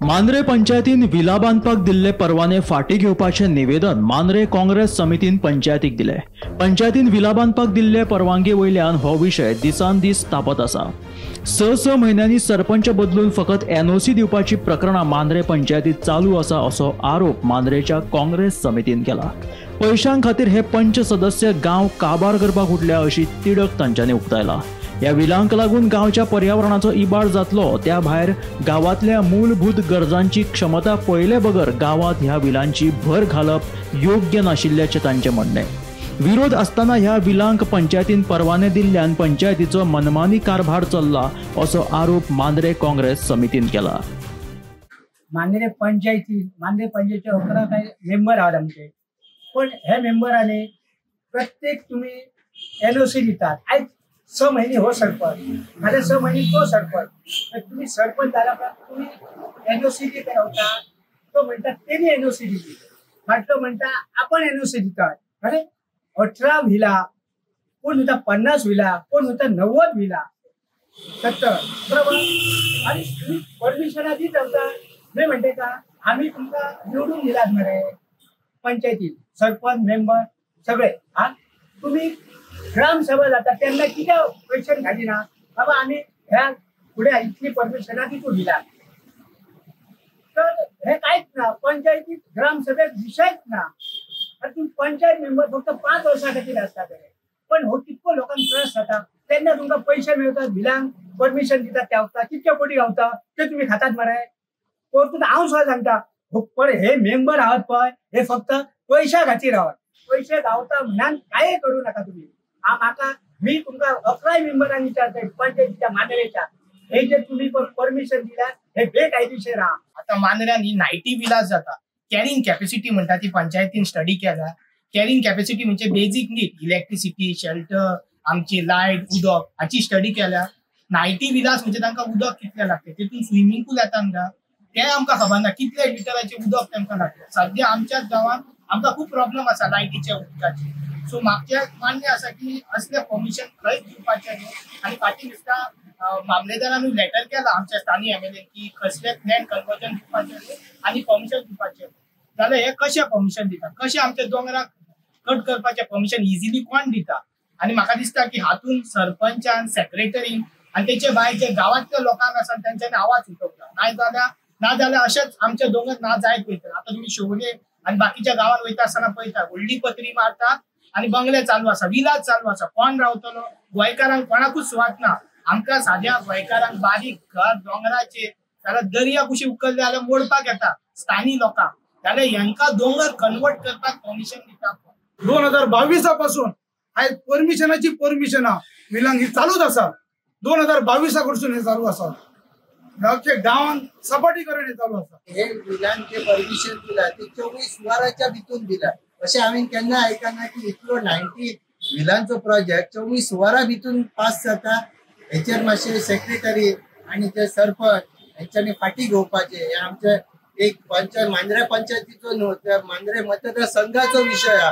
मांद्रे पंचायतीन विला बांदपाक दिल्ले परवाने फाटीं घेवपाचें निवेदन मांद्रे काँग्रेस समितीन पंचायतीक दिले. पंचायतीन विला बांदपाक दिल्ले परवानगे वयल्यान हो विशय दिसान दीस तापत आसा. 6-6 म्हयन्यांनी सरपंच बदलून फकत एनओसी दिवपाची प्रकरणां मांद्रे पंचायतीत चालू आसा असो आरोप मांद्रेच्या काँग्रेस समितीन केला. पयशां खातीर हे पंच सदस्य गांव काबार करपाक उठल्या अशी तिडक तांच्यांनी उक्तायला. ह्या विलांक लागून गांवच्या पर्यावरणाचो इबाड जातलो, त्या भायर गांवांतल्या मूलभूत गरजांची क्षमता पळयले बगर गांवांत ह्या विलांची भर घालप योग्य नाशिल्ल्याचें तांचें म्हणणें. विरोध आसतना ह्या विलांक पंचायतीन परवाने दिल्ल्यान पंचायतीचो मनमानी कारभार चल्ला असो आरोप मांद्रे काँग्रेस समितीन केला. मांद्रे पंचायतीचे 11 काय मेंबर आहात आमचे, पण हे मेंबरांनी प्रत्येक तुम्ही एनओसी दितात. आयज 6 महिने हो सरपंच, फाल्यां 6 महिने तो सरपंच, तुम्ही सरपंच जाला तुम्ही एनओसी दिता रावता, तो म्हणटा तेणी एनओसी दिली, फाटलो म्हणटा आपण एनओसी दितात. अरे 18 व्हिला, कोण म्हणटा 50 व्हिला, कोण म्हणटा 90 व्हिला, 70, बरोबर. आनी तुम्ही परमिशनां दीत रावता. मी म्हणटे का आम्ही तुमकां निवडून दिलात मरे पंचायतीत सरपंच मेंबर सगळे. हा तुम्ही ग्रामसभा जाता तेन्ना कित्याक क्वेश्चन घालिना बाबा आमी ह्या फुडें इतली परमिशनां तितून दिला, तर हे कांयच ना. पंचायतीत ग्रामसभेक विशयच ना. आनी तुमी पंचायत मेंबर फक्त 5 वर्सां खातीर आसता ते, पण हो कितको लोकांक त्रास जाता तेन्ना तुमकां पयशे मेळटात, बिलांक परमिशन दितात, त्या वखदाक कितके कोटी गावता ते तुमी खातात मरे. परतून हांव सुद्दां सांगता पण हे मेंबर आहात पळय हे फक्त पयशा खातीर आहात, पयशे गावता म्हणान कांय करूं नाका तुमी. म्हाका मी तुमकां 11 मेंबरांक विचारता पंचायतीच्या मांद्रेच्या, हे जे तुम्ही परमिशन दिल्या हे बेकायदेशीर आहा. आतां मांद्र्यान ही 90 विलास जाता, कॅरिंग कॅपॅसिटी म्हणटा ती पंचायतीन स्टडी केल्या. कॅरिंग कॅपॅसिटी म्हणजे बेजीक नीड, इलेक्ट्रिसिटी, शेल्टर, आमची लायट, उदक हाची स्टडी केल्या. 90 विलास म्हणजे तांकां उदक कितलें लागता, तितून स्विमींग पूल येता आमकां, तें आमकां खबर ना कितले लिटराचें उदक तांकां लागता. सद्या आमच्याच गांवांत आमकां खूब प्रॉब्लम आसा लायटीचे, उदकाचे. सो म्हाका मान्य आसा की असले परमिशन खंयच दिवपाचें न्हू. आनी फाटीं दिसता मामलेदारानूय लेटर केला आमच्या स्थानीय एमएलए की कसलें लँड कन्वर्जन दिवपाचें न्हू आनी परमिशन दिवपाचें न्हू. जाल्यार हे कशें परमिशन दिता, कशें आमच्या दोंगराक कट करपाचें परमिशन इजिली कोण दिता? आनी म्हाका दिसता की हातून सरपंचान, सेक्रेटरीन आनी तेचे भायर जे गांवांतल्या लोकांक आसा तेंच्यांनी आवाज उठोवंक जाय. ना जाल्यार अशेंच आमचे दोंगर ना जायत वयतले. आतां तुमी शिवोले आनी बाकीच्या गांवांत वयता आसतना पळयता व्हडली पत्री मारता आनी बंगले चालू आसा, विलास चालू आसा. कोण रावतलो? गोंयकारांक कोणाकूच सुवात ना. आमकां साद्या गोंयकारांक बारीक घर दोंगराचेर जाल्यार दर्या कुशी उखल्ले जाल्यार मोडपाक येता स्थानीक लोकांक, जाल्यार हेंकां दोंगर कन्वर्ट करपाक परमिशन दिता. 2022 पासून आयज परमिशनाची परमिशनां विलांक ही चालूच आसा. 2022 कडसून हे चालू आसा, गांवच्या गांवान सपाटीकरण हे चालू आसा. हे विलांचे परमिशन दिला ते 24 वरांच्या भितून दिला अशें हांवें केन्ना आयकना की इतलो 90 विलांचो प्रोजेक्ट 24 वरां भितून पास जाता. हेचेर मातशें सेक्रेटरी आनी ते सरपंच हेंच्यांनी फाटीं घेवपाचें. हे आमचे एक पंचायत मांद्रे पंचायतीचो न्हू, त्या मांद्रे मतदारसंघाचो विशय आहा.